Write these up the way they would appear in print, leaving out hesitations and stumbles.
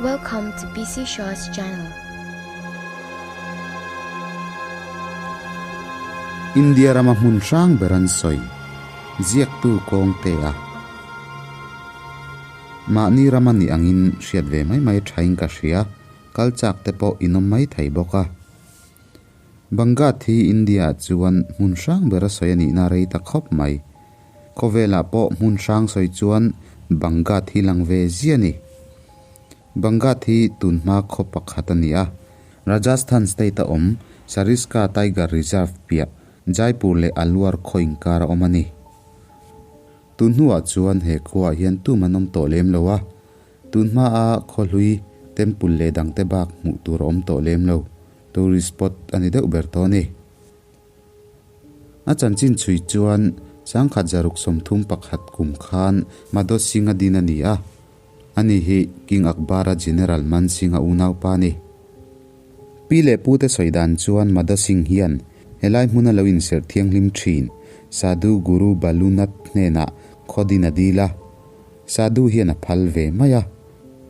Welcome to PC Shaw's channel. India rama hmun hrang ber an sawi, ziaktu kawngte a. Mahni rama ni angin hriat ve mai mai thain ka hria, kal chak te pawh in awm mai thei bawk a. Bangat hi India ah chuan hmun hrang ber a sawi a nihna rei ta khawp mai. Khawvelah pawh hmun hrang sawi chuan Bangat hi lang ve ziah a ni. Bangat hi tunhma khaw pakhat a ni a, Rajasthan state a awm Sariska Tiger Reserve piah Jaipur leh Alwar khaw inkar a awm a ni. Tun hnuah chuan he khuaah hian tum an awm tawh lem lo a, Tun hmaa khawhlui temple leh dangte bak hmuh tur a awm tawh lem lo, tourist spot a ni deuh ber tawh a ni. A chanchin chhui chuan sangkhat zaruk 31 kum khan Madho Singh-a din a ni a, ani hi King Akbar-a General Man Singh-a unaupa a ni. Pi leh pute sawi dan chuan Madho Singh hian helai hmuna lo inserh thianghlim thin Sadhu Guru Balunath hnenah khaw din a dil a, Sadhu hian a phal ve mai a.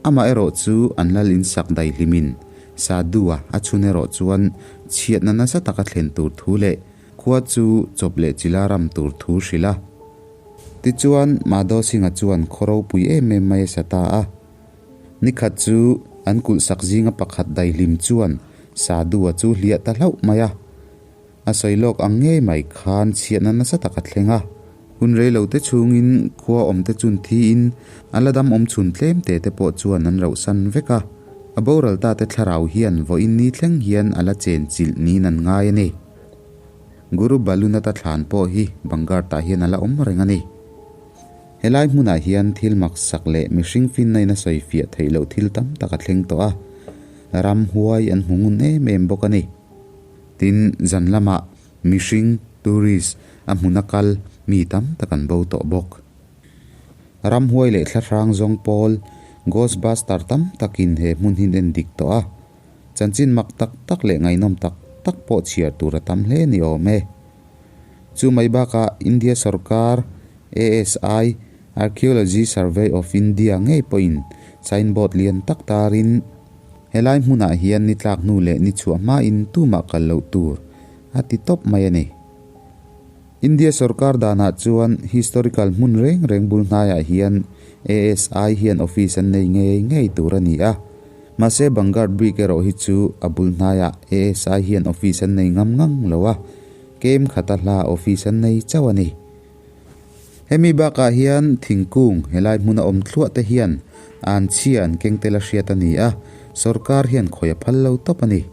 Amah erawh chu an lal in sak daihlimin Sadhu-a a chhun erawh chuan chhiatna nasa taka thlen tur thu leh khua chu chawp leh chila ram tur thu hrilh a. Tichuan, Madho Singh-a chuan khaw ropui em em mai a sa ta a. Nikhat chu an kulh sak zinga pakhat daihlim chuan Sadhu-a chu hliah ta hlauh mai a. A sawi lawk ang ngei mai khan chhiatna nasa tak a thleng a. Hun rei lo te chhungin khua awm te chun thiin a la dam awm chhun tlem te te pawh chuan an rauhsan vek a. A boral ta te thlarau hian vawiin ni thleng hian a la chen chilh niin an ngai a ni. Guru Balunatha thlan pawh hi Bangartah hian a la awm reng a ni. Helai hmunah hian thil maksak leh mihring finna in a sawi fiah theih loh thil tam tak a thleng tawh a. Ram huai an hmu ngun em em bawk a ni. Tin, zan lamah mihring, tourist, a hmuna kal mi tam tak an bo tawh bawk. Ramhuai leh thlahrang zawng pawl, Ghostbuster, tam takin he hmun hi en dik tawh a. Chanchin mak tak tak leh ngaihnawm tak tak pawh chhiar tur a tam hle ni awm e. Chu mai bakah India sorkar, ASI, Archaeology Survey of India, ngei pawhin signboard lian tak tarin, Helai hmunah hian ni tlak hnu leh ni chhuah hmain tumah kal loh tur a ti tawp mai a ni. India sorkar danah chuan historical hmun reng reng bul hnaiah hian ASI hian office an nei ngei ngei tur a ni a. Mahse Bangard bik erawh hi chu a bul hnaiah ASI hian office an nei ngam ngang lo a, kem khata hla office an nei chauh a ni. Hemi bakah hian thingkung helai hmuna awm thluah te hian an chhia an keng tel a hriat a ni a, sorkar hian khawi a phal lo tawp a ni.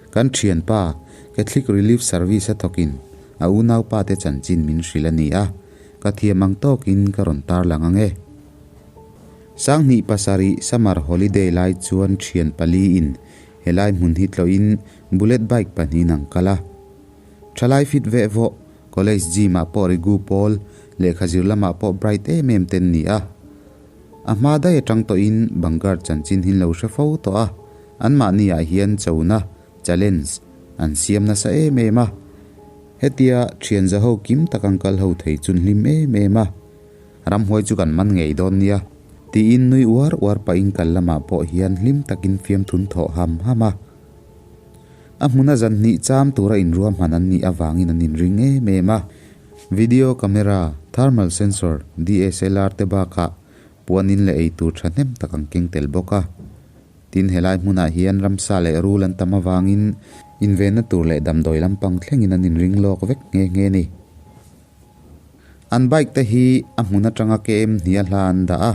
Kan thianpa Catholic Relief Service a thawkin a unaupa te chanchin min hrilh a ni a, ka thiam ang tawkin ka rawn tarlang ang e. 2007 summer holiday lai chuan thian pali in helai hmun hi tlawhin bullet bike pahnihin an kal a. Thalai fit veh vawh, college gym ah pawh rigu pawl, lehkha zir lamah pawh bright em em ten ni a. A hma daih atang tawhin Bangard chanchin hin lo hre fo tawh a, anmahni ah hian chona, challenge, an siam nasa em em a. Hetia thian za ho kim tak an kal ho thei chun hlim em em a. Ramhuai chu kan man ngei dawn nia, tiin nui uar uar pahin kal lamah pawh hian hlim takin fiamthun thawh ham ham a. A hmuna zan hnih cham tura inruahman an nih avangin an inring em em a. Video camera, thermal sensor, DSLR te bakah puanin leh eitur thahnem tak an keng tel bawk a. Tin, helai hmunah hian ramsa leh rul an tam avangin invenna tur leh damdawi lampang thlengin an inring lawk vek nghe nghe a ni. An bike te hi a hmun atanga KM hnih a hla an dah a.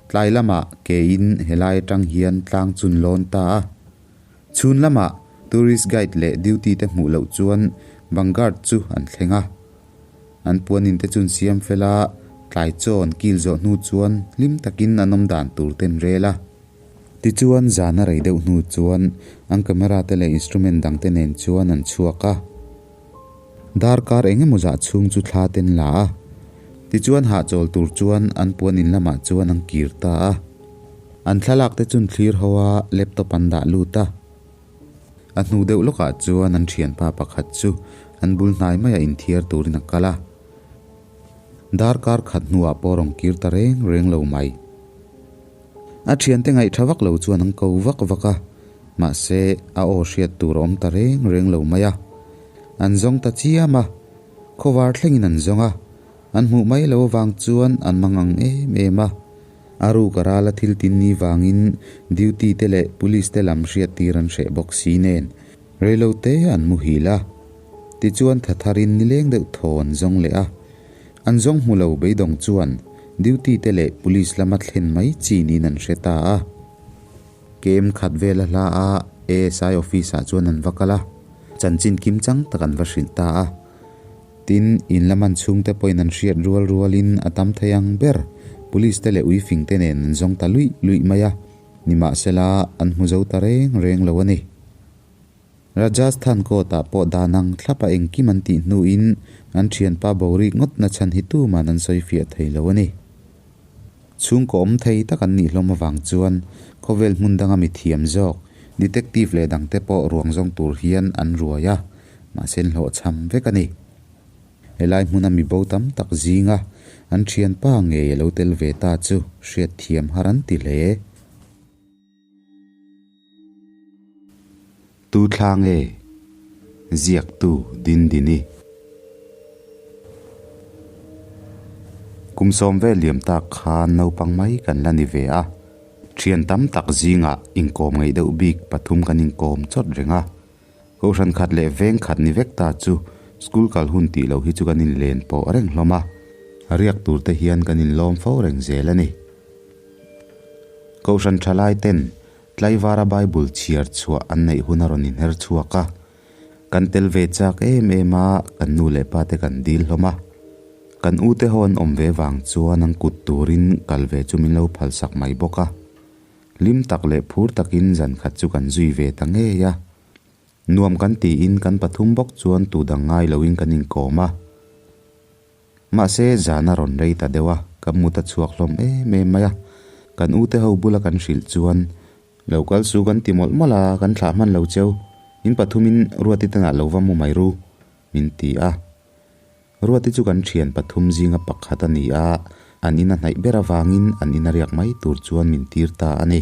Tlai lamah ke in helai atang hian tlang chun lawn ta a. Chhun lamah tourist guide leh duty te hmuh loh chuan Bangard chu an thleng a. An puanin te chun siam fel a, tlai chaw an kil zawh hnu chuan hlim takin an awm dan tur te an rel a. Tichuan zan a rei deuh hnu chuan an camera te leh instrument dang te nen chuan an chhuak a. Darkar eng emaw zah chhung chu thla ten la a. Tichuan hahchawl tur chuan an puanin lamah chuan an kir ta a. An thlalak te chun thlir ho a laptop an dah lut a. A hnu deuh lawkah chuan an thianpa pakhat chu an bul hnai maiah inthiar turin a kal a. Darkar khat hnuah pawh rawn kir ta reng reng lo mai. A thiante ngaih tha vak lo chuan an ko vak vak a, mahse a aw hriat tur a awm ta reng reng lo mai a. An zawng ta chiam a, khawvar thlengin an zawng a, an hmuh mai lo avang chuan an mang ang em em a. A ruk a ral a thil tin ni vangin duty te leh police te lam hriat tir an hreh bawk si nen reilo te an muhil a. Tichuan tha tharin nileng deuh thaw an zawng leh a. An zawng hmu lo beidawng chuan duty te leh police lama thlen mai chi niin an hre ta a. Kem khat vel a hla a, ASI office ah chuan an va kal a, chanchin kim chang tak an va hrilh ta a. Tin, in la man chhungte pawhin an hriat rual rualin a tam thei ang ber police te leh uifing te nen an zawng ta luih luih mai a, nimahsela an hmu zo ta reng reng lo a ni. Rajasthan court ah pawh dan ang thlap a engkim an tih hnuin an thianpa borik ngawt na chhan hi tuman an sawi fiah thei lo a ni. Chhungkaw awm thei tak an nih hlawm avang chuan khawvel hmun danga mi thiam zawk, detective leh dangte pawh ruang zawng tur hian an ruai a, mahse an hlawhchham vek a ni. Helai hmuna mi bo tam tak zinga an thianpa ngei a lo tel ve ta chu hriatthiam har an ti hle. Tu thla nge? Ziaktu Dindini. Kum sawm vel liam tak khan naupang mai kan la ni ve a. Thian tam tak zingah inkawm ngaih deuh bik pathum kan inkawm chawt reng a. Kohhran khat leh veng khat ni vek ta chu school kal hun tih loh hi chu kan inlen pawh reng hlawm a. Riak tur te hian kan inlawm fo reng zel a ni. Kohhran thalai ten tlaivara Bible chhiar chhuah an neih hun a rawn inher chhuak a. Kan tel ve chak em em a, kan nu leh pa te kan dil hlawm a. Kan u te ho an awm ve vang chuan an kut turin kal ve chu min lo phalsak mai bawk a. Hlim tak leh phur takin zan khat chu kan zui ve ta ngei a. Nuam kan tiin kan pathum bawk chuan tu dang ngai loin kan inkawm a. Mahse, zan a rawn rei ta deuh a, ka mut a chhuak hlawm em em mai a. Kan ute ho bula kan hrilh chuan, Lo kal su kan ti mawlh mawlh a, kan thlah hman lo cheu, in pathumin Ruati tenah lo va mu mai ru, min ti a. Ruati chu kan thian pathum zinga pakhat a ni a, an in a hnaih ber avangin an in a riak mai tur chuan min tir ta a ni.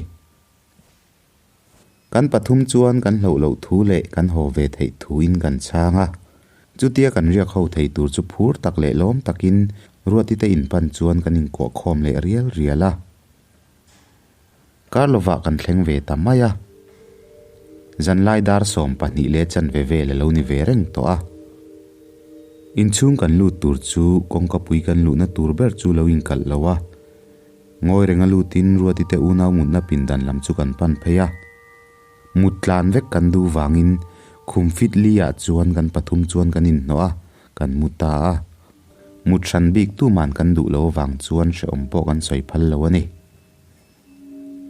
Kan pathum chuan kan hloh loh thu leh kan haw ve theih thuin kan chhang a. Chutia kan riak ho thei tur chu phur tak leh lawm takin Ruati te inpan chuan kan inkuah khawm leh rial rial a. Kar lovah kan thleng ve ta mai a. Zanlai dar 12 leh chanve vel a lo ni ve reng tawh a. Inchhung kan lut tur chu kawngkapui kan luhna tur ber chu lo inkalh lo a. Ngawi renga lutin Ruati te unau mutna pindan lam chu kan pan phei a. Mut tlan vek kan duh vangin khum fit li ah chuan kan pathum chuan kan inhnawh a, kan mu ta a. Mut hran bik tuman kan duh lo avang chuan hrehawm pawh kan sawi phal lo a ni.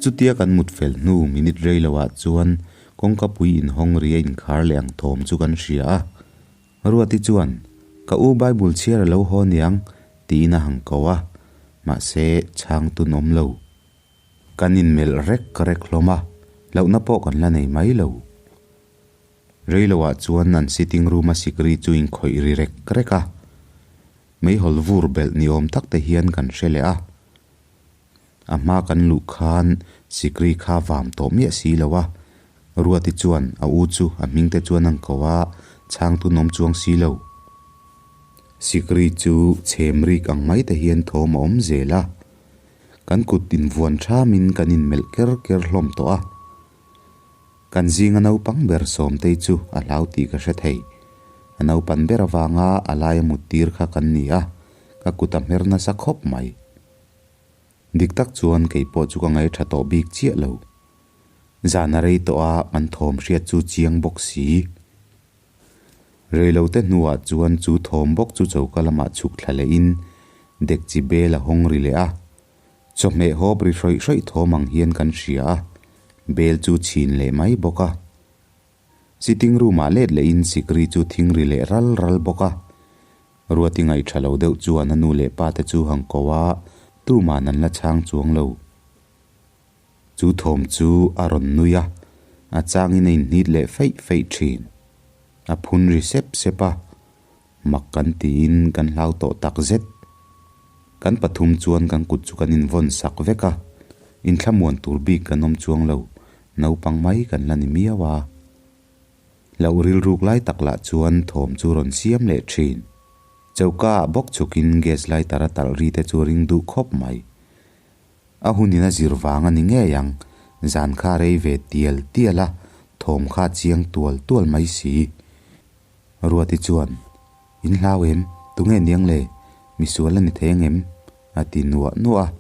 Chutia kan mut fel hnu minute rei lo ah chuan kawngkapui inhawng ri a inkhar leh ang thawm chu kan hria a. Ruati chuan, Ka u Bible chhiar a lo haw niang, tiin a hang ko a, mahse chhang tun awm lo. Kan inmelh rek rek hlawm a, hlauhna pawh kan la nei mai lo. Reiloah chuan an sitting room a sikri chu inkhawih ri rek rek a, meihawl vur belh ni awm tak te hian kan hre leh a. A hma kan luh khan sikri kha vam tawh miah si lo a, Ruati chuan a u chu a hming te chuan an ko a, chhangtu nawm chuang si lo. Sikri chu chhem rik ang mai te hian thawm a awm zel a, kan kut invuan thamin kan inmelh ker ker hlawm tawh a. Kan zinga naupang ber Sawmtei chu a hlau tih ka hre thei. A naupan ber avanga a laia muttir kha kan ni a, ka kut a hmer nasa khawp mai. Dik tak chuan kei pawh chu ka ngaih tha tawh bik chiah lo. Zan a rei tawh a, kan thawm hriat chu chiang bawk si. Rei lo te hnuah chuan chu thawm bawk chu choka lamah chhuk thla lehin dekchi bel a hawng ri leh a. Chawhmeh hawp ri hrawih hrawih thawm ang hian kan hria a, bel chu chhin leh mai bawk a. Sitting room ah let lehin sikri chu thing ri leh ral ral bawk a. Ruati ngaih tha lo deuh chuan a nu leh pa te chu hang ko a, tuman an la chhang chuang lo. Chu thawm chu a rawn nui a, a changin a inhnit leh feih feih thin. A phun ri sep sep a, mak kan tiin kan hlau tawh tak zet. Kan pathum chuan kan kut chu kan invawn sak vek a. Inthlamuan tur bik kan awm chuang lo, naupang mai kan la ni miau a. Hlauh rilruk lai tak lah chuan thawm chu rawn siam leh thin. Choka ah bawk chhukin gas lighter a talh ri te chu a ring duh khawp mai. A hunin a zir vang a ni ngei ang, zan kha a rei ve tial tial a, thawm kha a chiang tual tual mai si. Ruati chuan, In hlau em? Tunge niang le? Misual a ni thei angem? A ti nuah nuah a,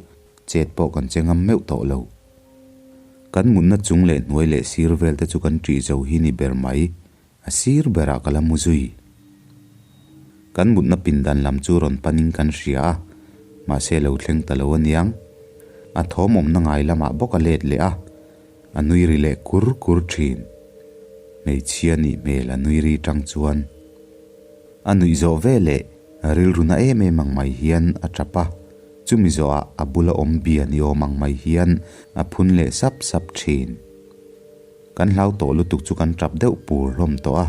chet pawh kan che ngam meuh tawh lo. Kan mutna chung leh hnuai leh sir vel te chu kan ṭih zo hi ni ber mai, a sir berah ka la mu zui. Kan mutna pindan lam chu rawn panin kan hria a, mahse lo thleng ta lo aniang. A thawm awmna ngai lamah bawk a let leh a, a nui ri leh kur kur ṭhin. Hmeichhia nih hmel a nui ri ṭang chuan a nuih zawh ve leh rilru na em em ang mai hian a ṭap a, chumi zawhah a bula awm bia ni awm ang mai hian a phun leh sap sap ṭhin. Kan hlau tawh lutuk chu kan ṭap deuh pur hlawm tawh a.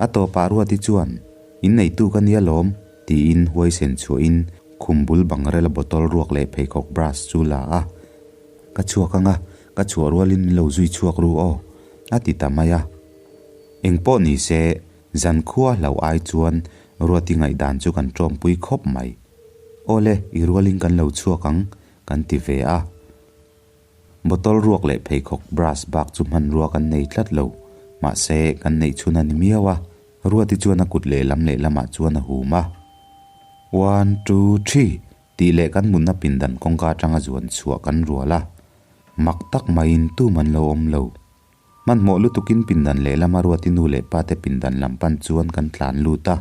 A tawpah Ruati chuan, Inneitu ka nia lawm, tiin huaisen chhuahin khum bul bangrela bottle ruak leh pheikhawk brush chu la a. Ka chhuak ang a, ka chhuah rualin min lo zui chhuak ru aw, a ti ta mai a. Engpawh ni se, zankhua hlo ai chuan Ruati ngaihdan chu kan ṭawmpui khawp mai. Awle, i rualin kan lo chhuak ang, kan ti ve a. Bottle ruak leh pheikhawk brush bak chu hmanrua kan nei tlat lo, mahse kan neih chhun a ni miau a, Ruati chuan a kut lehlam lehlamah chuan a hum a. One, two, three! Tih leh kan mutna pindan kawngka atanga zuan chhuah kan rual a, mak tak maiin tum an lo awm lo. Hmanhmawh lutukin pindan lehlama Ruati nu leh pa te pindan lam pan chuan kan tlan lut a.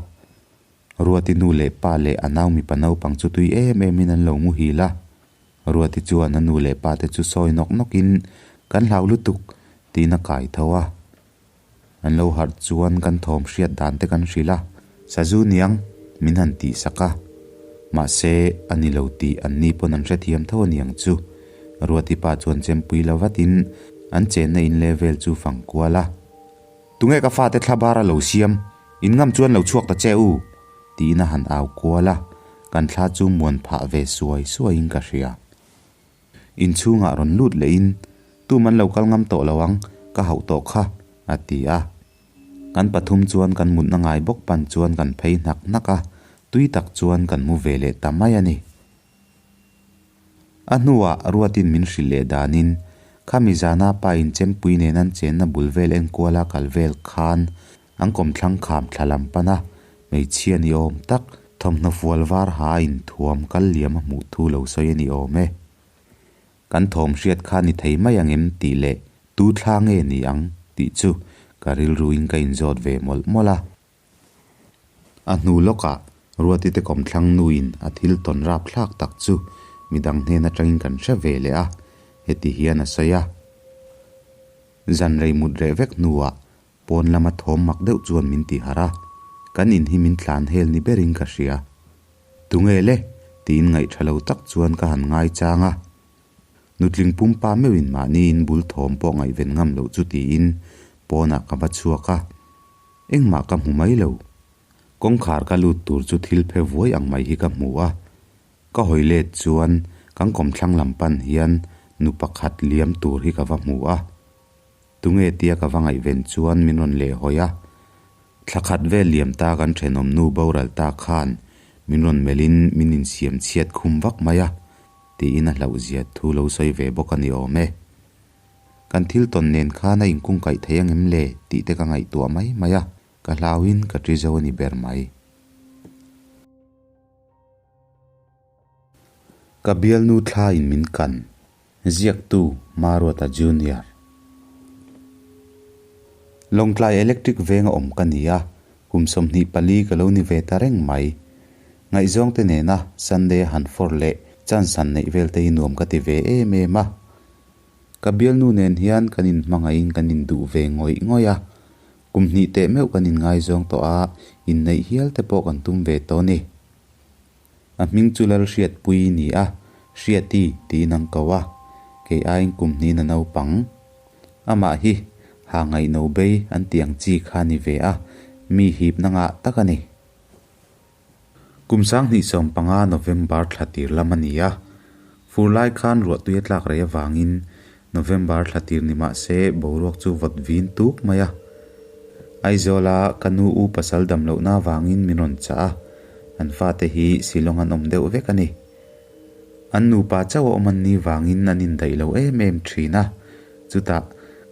Ruati nu leh pa leh a nau mipa naupang chu tui em emin an lo muhil a. Ruati chuan a nu leh pa te chu sawi nawk nawkin, Kan hlau lutuk, tiin a kai tho a. An lo harh chuan kan thawm hriat dan te kan hrilh a, Sazu niang min han tih sak a. Mahse, a ni lo tih an ni pawn an hrethiam tho a niang chu. Ruati pa chuan chempui la vatin an chenna in leh vel chu fang kual a. Tunge ka fate thla bar a lo siam? In ngam chuan lo chhuak ta che u! tiin a han au kual a, kan thla chu muan phah ve suai suaiin ka hria. Inchhungah rawn lut lehin, Tum an lo kal ngam tawh lo ang, ka hauh tawh kha, a ti a. Kan pathum chuan kan mutna ngai bawk pan chuan kan phei hnak hnak a, tui tak chuan kan mu ve leh ta mai a ni. A hnuah Ruatin min hrilh leh danin, Khami zana pa inchempui nen an chenna bul vel enkuala kal vel khan An kawmthlang kham thla lam pan a, hmeichhia ni awm tak, thawmhnaw fual var ha a inthuam kal liam a hmuh thu lo sawi a ni awm e. Kan thawm hriat kha ni thei mai ang em tih leh tu thla nge ni ang tih chu ka rilruin ka inzawt ve mawlh mawlh a. A hnu lawkah Ruatite kawmthlang nuin a thil tawn rapthlak tak chu midang hnen atangin kan hre ve leh a, heti hian a sawi a. Zan rei mut reh vek hnuah Pawn lama thawm mak deuh chuan min ti harh a, kan in hi min tlan hel ni berin ka hria. Tunge le? tiin ngaihṭha lo tak chuan ka han ngaichang a. Nutling pumpa meuhin mahni in bul thawm pawh ngaihven ngam loh chu tiin pawnah ka va chhuak a, engmah ka hmu mai lo. Kawngkhar ka lut tur chu thil phe vuai ang mai hi ka hmu a, ka hawi let chuan kan kawmthlang lam pan hian nu pakhat liam tur hi ka va hmu a. Tunge tia ka va ngaihven chuan min rawn leh hawi a. Thla khat vel liam ta kan thenawm nu boral ta khan min rawn melhin min insiam chhiat khum vak mai a, tiin a hlauhzia thu lo sawi ve bawk a ni awm e. Kan thil tawn nen khan a inkungkaih thei angem le tih te ka ngaihtuah mai mai a, ka hlauhin ka ṭi zo a ni ber mai. Ka bialnu thla in min kan. Ziaktu Maruata Junior. Lawngtlai Electric venga awm ka ni a, kum 24 ka lo ni ve ta reng mai. Ngaihzawngte nena Sunday a han fawr leh chance han neih vel te hi nuam ka ti ve em em a. Ka bialnu nen hian kan inhmangaihin kan induh ve ngawih ngawih a, kum hnih teh meuh kan inngaizawng tawh a, inneih hial te pawh kan tum ve tawh a ni. A hming chu Lalhriatpuii ni a, Hriati tiin an ko a, kei aiin kum hnihin a naupang. Amah hi ha ngaihno bei an tih ang chi kha ni ve a, mi hipna ngah tak a ni. Kum 2015 November thla tir lam a ni a, Fur lai khan ruahtui a tlak rei avangin November thla tir ni mah se boruak chu vawt vin tuk mai a. Aizawla ka nu u pasal dam lohna avangin min rawn chah a, an fate hi Shillong an awm deuh vek a ni. An nupa chauh a awm an nih vangin an indaih lo em em thin a, chutah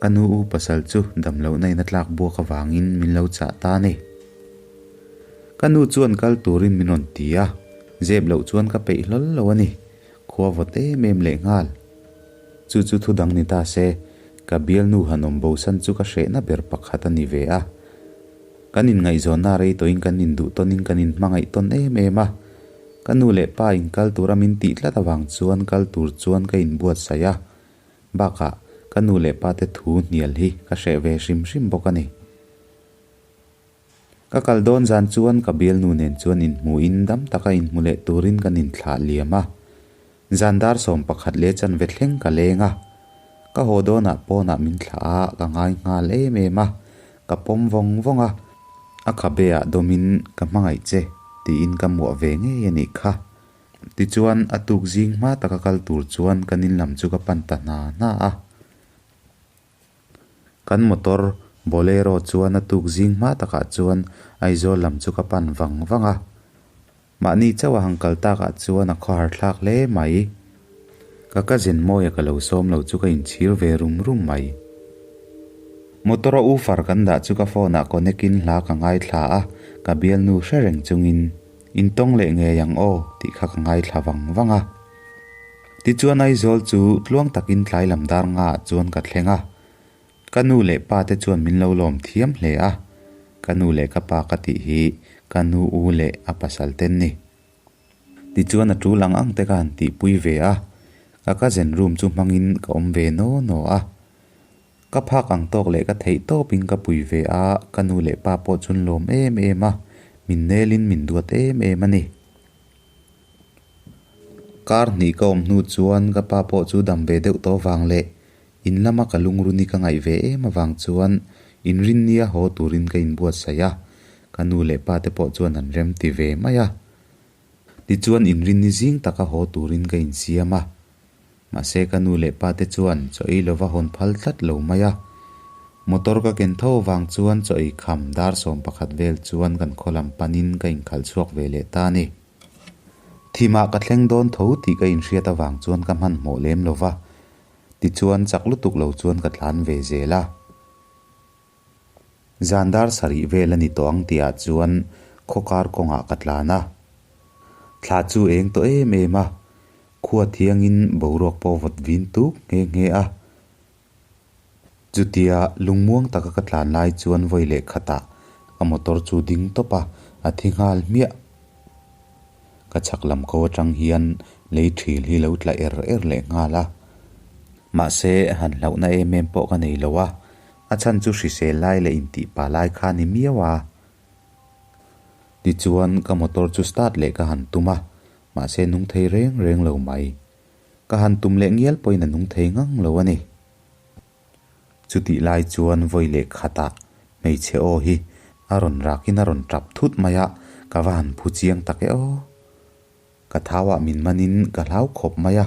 ka nu u pasal chu dam lohna in a tlak buak avangin min lo chah ta a ni. Ka nu chuan kal turin min rawn ti a, zep loh chuan ka peih hlawl lo a ni, khua vawt em em leh nghal. Chu chu thu dang ni ta se, ka bialnu han awm bosan chu ka hrehna ber pakhat a ni ve a. Kan inngaihzawnna rei tawhin kan induh tawnin kan inhmangaih tawn em em a. Ka nu leh pa in kal tura min tih tlat avang chuan kal tur chuan ka inbuatsaih a. Bakah, ka nu leh pa te thu hnial hi ka hreh ve hrim hrim bawk a ni. Ka kal dawn zan chuan ka bialnu nen chuan inhmuhin dam taka inhmu leh turin kan inthlah liam a. Zan dar 11 leh chanve thleng ka leng a. Ka haw dawnah pawnah min thlah a, ka ngai nghal em em a. Ka pawm vawng vawng a, a khabe ah dawmin ka hmangaih che tiin ka muah ve ngei a nih kha. Tichuan a tuk zing hma taka kal tur chuan kan in lam chu ka pan ta hna hna a. Kan motor Bolero chuan a tuk zing hma takah chuan Aizawl lam chu ka pan vang vang a. Mahni chauh a han kal takah chuan a khawhar thlak hle mai. Ka cousin Mawia ka lo sawm lo chu ka inchhir ve rum rum mai. Motor a ufar kan dah chu ka phone ah connect in hla ka ngaithla a, ka bialnu hre reng chungin, Intawng leh ngei ang aw tih kha ka ngaithla vang vang a. Tichuan Aizawl chu tluang takin tlai lam dar ngaah chuan ka thleng a. Ka nu leh pa te chuan min lo lawm thiam hle a. Ka nu leh ka pa ka tih hi ka nu u leh a pasal ten ni. Tichuan a tul ang ang te ka han tihpui ve a. Ka cousin room chu hmangin ka awm ve naw naw a. Ka phak ang tawk leh ka theih tawpin ka pui ve a, ka nu leh pa pawh chuan lawm em em a, min nelin min duat em em a ni. Kar hnih ka awm hnu chuan ka pa pawh chu dam ve deuh tawh vang leh in lama ka lungruni ka ngaih ve em avang chuan inrinnia haw turin ka inbuatsaih a, ka nu leh pa te pawh chuan an rem ti ve mai a. Tichuan inrinni zing taka haw turin ka insiam a, mahse ka nu leh pa te chuan chaw ei lova hawn phal tlat lo mai a. Motor ka ken tho avang chuan chaw ei kham dar 11 vel chuan kan khaw lam panin ka inkhalh chhuak ve leh ta a ni. Thimah ka thleng dawn tho tih ka inhriat avang chuan ka hmanhmawh lem lo va, tichuan chak lutuk lo chuan ka tlan ve zel a. Zan dar sarih vel a ni tawh ang tihah chuan khawkar kawngah ka tlan a. Thla chu eng tawh em em a, khua thiangin boruak pawh vawt vin tuk nghe nghe a. Chutia lungmuang taka ka tlan lai chuan vawi leh khatah ka motor chu ding tawp a, a thi nghal hmiah. Ka chhak lam ko atang hian lei thil hi lo tla er er leh nghal a. Mahse, han hlauhna em em pawh ka nei lo a, a chhan chu hrisel lai leh intih pa lai kha ni miau a. Tichuan ka motor chu start leh ka han tum a, mahse nung thei reng reng lo mai. Ka han tum leh ngial pawhin a nung thei ngang lo a ni. Chutih lai chuan vawi leh khatah hmeichhe aw hi a rawn rakin a rawn tap thut mai a, ka va han phu chiang tak e aw. Ka thauah min manin ka hlau khawp mai a,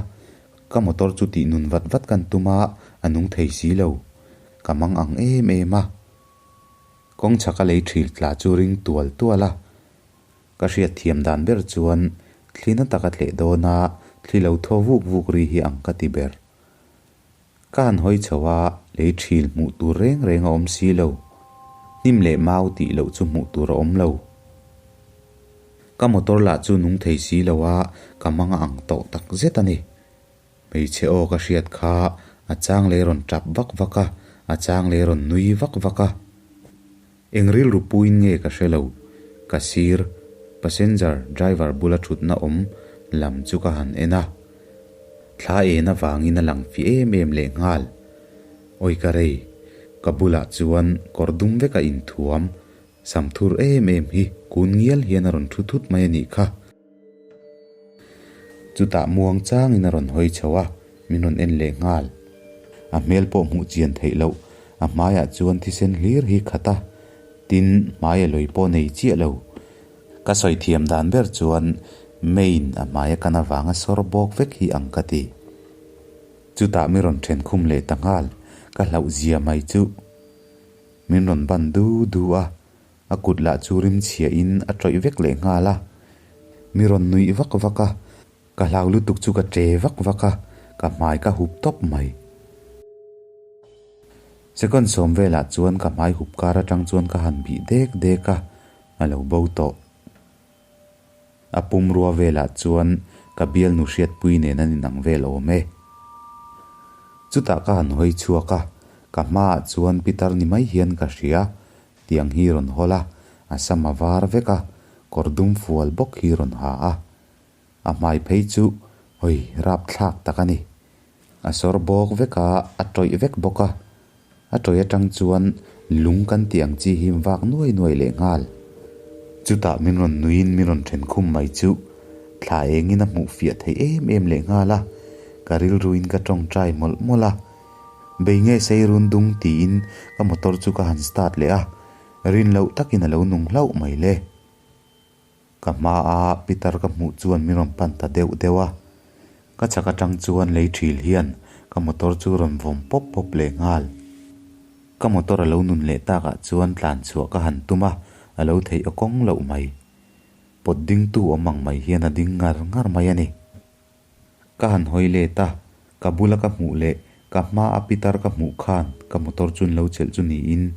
ka motor chu tih nun vat vat kan tum a, a nung thei si lo. Ka mang ang em em a. Kawng chhaka lei thil tla chu ring tual tual a. Ka hriat thiam dan ber chuan thli na taka tleh dawn a, thli lo thaw vuk vuk ri hi ang ka ti ber. Ka han hawi chho a, lei thil hmuh tur reng reng a awm si lo. Hnim leh mau tih loh chu hmuh tur a awm lo. Ka motor lah chu nung thei si lo a, ka mang a ang tawh tak zet a ni. Hmeichhe aw ka hriat kha a chang leh rawn tap vak vak a, a chang leh rawn nui vak vak a. Eng rilru puin nge ka hre lo, ka sir, passenger, driver bula thutna awm lam chu ka han en a. Thla en avangin a lang fi em em leh nghal. Awi ka rei, ka bulah chuan kawr dum veka inthuam, sam thur em em hi kun ngial hian a rawn thu thut mai a nih kha. Chutah muang changin a rawn hawi chho a, min rawn en leh nghal. A hmel pawh hmuh chian theih loh, a hmaiah chuan thisen hlir hi khat a, tin hmai a lawi pawh nei chiah lo. Ka sawi thiam dan ber chuan Main a hmai a kan avanga sawr bawk vek hi ang ka ti. Chutah mi rawn then khum leh ta nghal, ka hlauh zia mai chu. Min rawn ban du du a, a kut lah chu rim chhia in a tawih vek leh nghal a. Mi rawn nuih vak vak a, ka hlau lutuk chu ka che vak vak a, ka hmai ka hup tawp mai. Second sawm velah chuan ka hmai hup kar atang chuan ka han bih dek dek a, a lo bo tawh. A pumrua velah chuan ka bialnu hriatpui nen an inang vel awm e. Chutah ka han hawi chhuak a, ka hmaah chuan pitar ni mai hian ka hria, tiang hi rawn hawl a, a sam a var vek a, kawr dum fual bawk hi rawn ha a. A hmai phei chu hawi rapthlak tak a ni. A sawr bawk vek a, a tawih vek bawk a. A tawih atang chuan lung kan tih ang chi hi vak nuai nuai leh nghal. Chutah min rawn nuiin min rawn then khum mai chu thla engin a hmuh fiah theih em em leh nghal a, ka rilruin ka tawngtai mawlh mawlh a. Bei nge sei run dung tiin ka motor chu ka han start leh a, rin loh takin a lo nung hlauh mai le. Ka hma a Peter ka hmuh chuan min rawn pan ta deuh deuh a, ka chak atang chuan lei thil hian ka motor chu rawn vawm pawp pawp leh nghal. Ka motor a lo nun leh takah chuan tlan chhuah ka han tum a, a lo theih aw kawng loh mai. Pawt dingtu awm ang mai hian a ding ngar ngar mai a ni. Ka han hawi let a, ka bula ka hmuh leh ka hma a pitar ka hmuh khan ka motor chu an lo chelh chu niin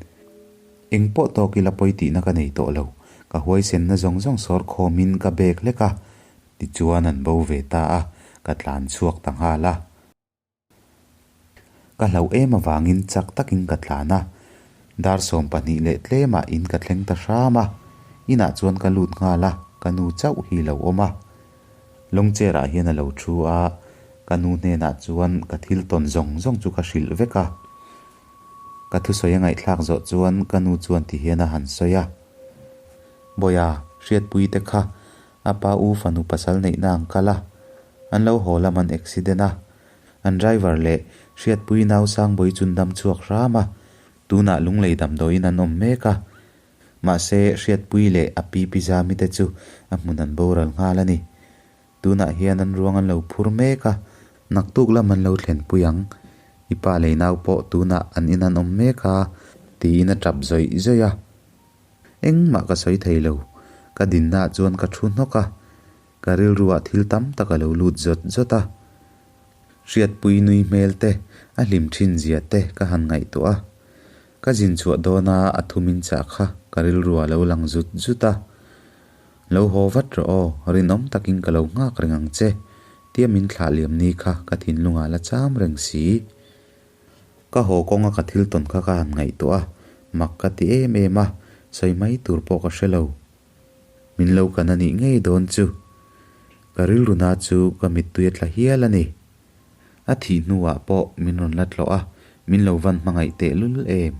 eng pawh tawk ila pawi tihna ka nei tawh lo, ka huaisenna zawng zawng sawr khawmin ka bag hlek a, tichuan an bo ve ta a, ka tlan chhuak ta nghal a. Ka hlauh em avangin chak takin ka tlan a, dar 12 leh tlemah in ka thleng ta hram a, inah chuan ka lut nghal a, ka nu chauh hi lo awm a. Lawng chair ah hian a lo thu a, ka nu hnenah chuan ka thil tawn zawng zawng chu ka hrilh vek a. Ka thusawi a ngaihthlak zawh chuan ka nu chuan ti hian a han sawi a, Bawiha, hriatpui te kha a pa u fanu pasal neihna ang kal a, an lo haw lam an accident a, An driver leh Hriatpui nau Sangbawi chun dam chhuak hram a, tunah Lunglei damdawiin an awm mek a. Mahse, Hriatpui leh a pi pi Zami te chu a hmun an boral nghal a ni. Tunah hian an ruang an lo phur mek a, naktuk lam an lo thlenpui ang. I pa lei nau pawh tunah an in an awm mek a, tiin a tap zawih zawih a. Engmah ka sawi thei lo, ka dinnaah chuan ka thu hnawk a. Ka rilruah thil tam tak a lo lut zawt zawt a, hriatpui nui hmel te, a hlim thin zia te ka han ngaihtuah a. Ka zin chhuah dawna a thumin chah kha ka rilruah a lo lang zut zut a. Lo haw vat rawh aw, rinawm takin ka lo nghak reng ang che, tia min thlah liam ni kha ka thinlungah la cham reng si. Ka haw kawnga ka thil tawn kha ka han ngaihtuah a, mak ka ti em em a, sawi mai tur pawh ka hre lo. Min lo kan a nih ngei dawn chu. Ka rilru na chu ka mittui a tla hial a ni. A thih hnuah pawh min rawn la tlawh a, min lo van hmangaih teh lul em.